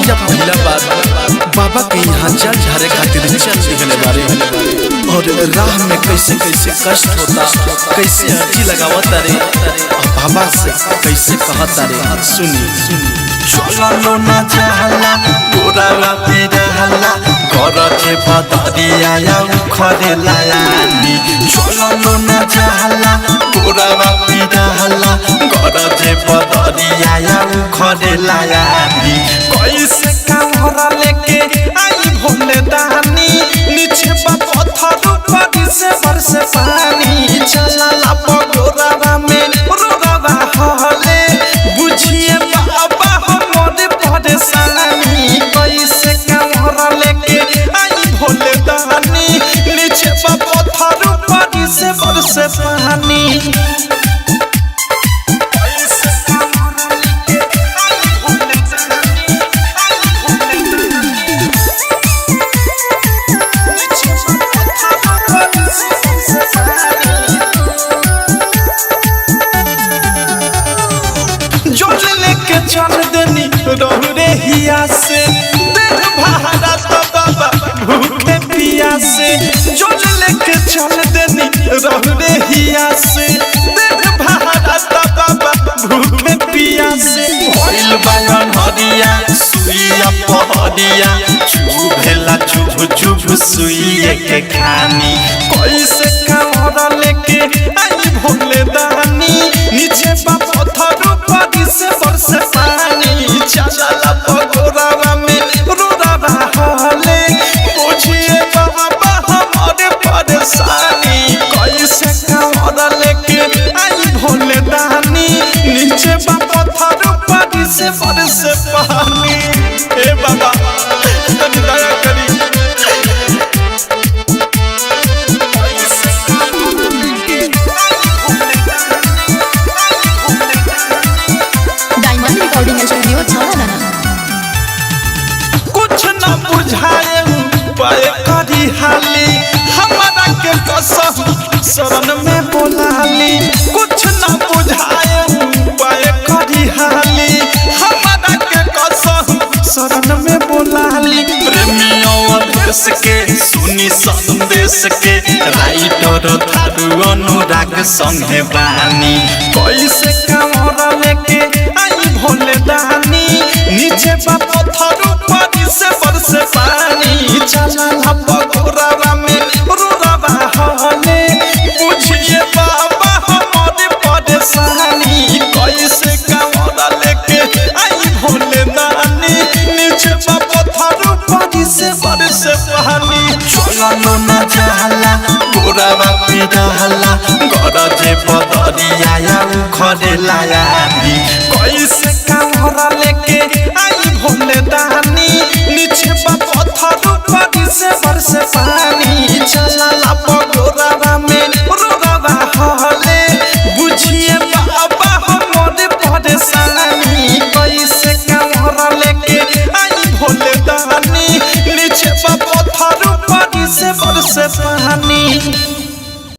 भतीजा पहला बार बाबा के यहाँ जल ढारे खातिर चल दिहले बारे और राह में कैसे कैसे कष्ट होता, कैसे अर्जी लगावता रे और बाबा से कैसे कहता रे। सुनी सुनी। चललो न जाला गोरावा पिराला गरजे बदरिया या उखरे लायानी। चललो न जाला गोरावा पिराला गरजे बदरिया या उखरे लायानी। कैसे कांवरा लेके आई भोले दानी, नीचे बा पत्थर ऊपर से बरसे पानी। चलला पगोरावा में रोरावा हले, बुझिए बाबा हमर परेशानी। कैसे कांवरा लेके आई भोले दानी, नीचे बा पत्थर ऊपर से बरसे पानी। कैसे कांवरा लेके आई भोले दानी, आई भोले दानी, नीचे बा पत्थर ऊपर से बरसे पानी। जोर लेके चल देनी रहु रे हिया से, देह भारा तो बाबा भूखे पिया से। जोर लेके चल देनी रहु रे हिया से, देह भारा तो बाबा भूखे पिया से। भइल बायन हरिया सुइया पहरिया, चुभेला चुभ चुभ सुइए के खानी। कैसे कांवरा लेके आई भोले दानी, नीचे बा पत्थर ऊपर से बरसे पानी। चलला पगोरावा में रोरावा हले, बुझिए बाबा हमारे परेशानी। कैसे कांवरा लेके आई भोले दानी, नीचे बा पत्थर ऊपर से बरसे पानी। ए बाबा तनी दया करी। कैसे कांवरा लेके आई भोले दानी, आई भोले दानी। डायमंड रिकॉर्डिंग स्टूडियो छावना। कुछ न बुझाए उपाय करी हाली, हमारा के कसम शरण में बोलाली। कुछ न बुझाए उपाय करी हाली, हमारा के कसम शरण में बोलाली। प्रेमियों देश के सुनी संदेश के, राइटर थारू अनुराग संगे बानी। कैसे कांवरा लेके आई भोले दानी, नीचे बा पत्थर ऊपर से बरसे पानी। चलला पगोरावा में रोरावा हले, बुझिए बाबा हमारे परेशानी। कैसे कांवरा लेके आई भोले दानी, नीचे बा पत्थर ऊपर से बरसे पानी। चललो न जाला गोरावा पिराला गरजे बदरिया या उखरे लायानी। कैसे कांवरा लेके